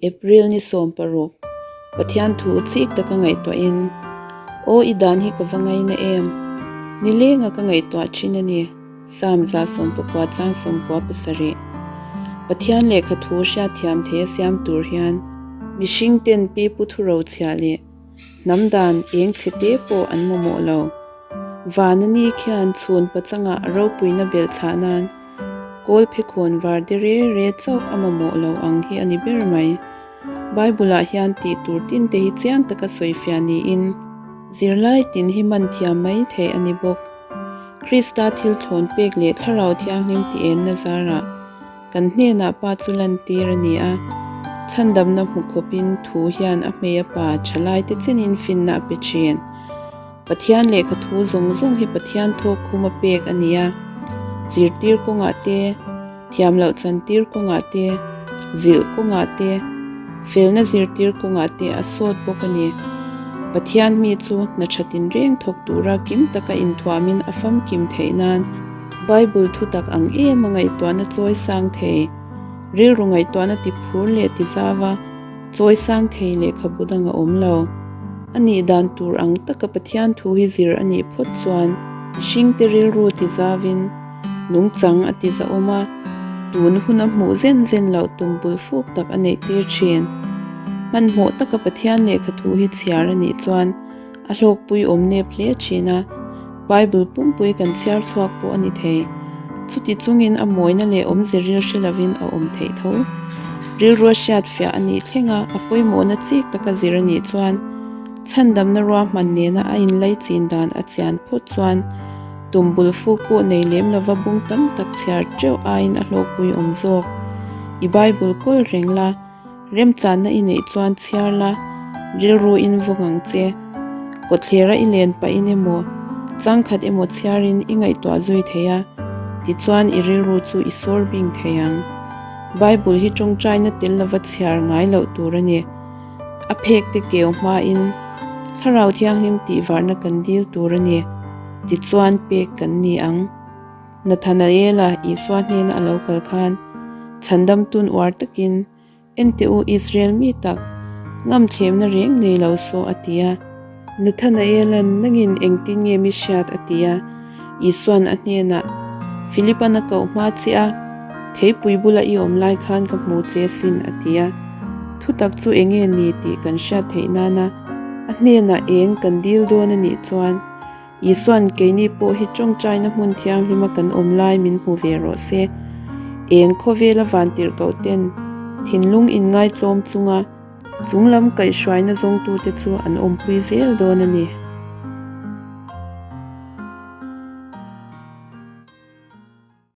April ni 16, Pathian thu chik taka ngaihtuahin, Aw i dan hi ka va ngaina em? Nilenga ka ngaihtuah thin a ni, Psalm 119 chang 97. Pathian lehkha thu hriatthiam thei a siam tur hian mihring ten pi pu thu rochhiah leh hnam dan eng chhe te pawh an mamawh lo. Vana ni khian chhun pachangah ropuina belhchhah nan Kawl phekhawn var de re re chauh a mamawh lo ang hi a ni ber mai. Bible-ah hian tih tur tin te hi chiang taka sawifiah niin zirlai tin hi man thiam mai theih a ni bawk. Krista thil thlawn pek leh Thlarau Thianghlim ti enna zarah kan hnenah Pa chu lantir a ni a, chhandamna hmu khawpin thu hian a hmei a pa thalaite chenin finna a pe thin. Pathian lehkha thu zawng zawng hi Pathian thawk khuma pek a ni a, zirtir kawngah te, thiam loh chantir kawngah te, zilh kawngah te, felna zirtir kawngah te a sawt bawk a ni. Pathian mi chu hna tha tinreng thawk tura kim taka inthuamin a famkim theih nan Bible thutak ang em a ngaihtuahna chawi sang thei, rilru ngaihtuahna tiphur leh tizava, Chawi sang thei lehkhabu dang a awm lo. A nih dan tur ang taka Pathian thu hi zir a nih phawt chuan mihringte rilru ti zavin nungchang a ti zahawm a, tun hun a hmuh zen zen loh tum bul fuk tak a neih tir thin. Hmanhmawh taka Pathian lehkha thu hi chhiar a nih chuan A hlawkpui awm nep hle thin a, Bible pumpui kan chhiar chhuak pawh a ni thei. Chuti chungin a mawina leh awmze ril hre lovin a awm theih tho. Rilrua hriat fiah a nih thleng a, a pawimawhna chik taka zir a nih chuan chhandamna ruahman nena a inlaichin dan a chian phawt chuan tum bul fuk pawh nei lem lova bung tam tak chhiar teuh aiin a hlawkpui awm zawk. I Bible kawl reng la. Remchanna i neih chuan chhiar la, rilru in vawk ang che. Kawthlera i len pahin emaw, changkhat emaw chhiarin i ngaihtuah zui thei a, tichuan i rilru chu i sawr bing thei ang. Bible hi tawngtaina tel lova chhiar ngai loh tur a ni. A phek te keu hmain Thlarau Thianghlim tihvarhna kan dil tur a ni, tichuan pek kan ni ang. Nathanaela Isua hnena a lo kal khan, Chhandamtun uar takin, Enteh u Israel mi tak, ngamthlemna reng nei lo saw a ti a. Nathanaela'n nangin engtin nge mi hriat a ti a. Isua'n a hnenah, Philipa'n a koh hma che a, theipui bula i awm lai khan ka hmu che sin a ti a. Thutak chu enge ni tih kan hriat theih nana a hnenah eng kan dil dawn a nih chuan, Isua'n keini pawh hi tawngtaina hmun thianghlima kan awm lai min hmu ve rawh se. Eng khawvela vantirhkoh ten thinlung inngaitlawm chunga chunglam kaihhruaina zawngtute chu an awmpui zel dawn a ni.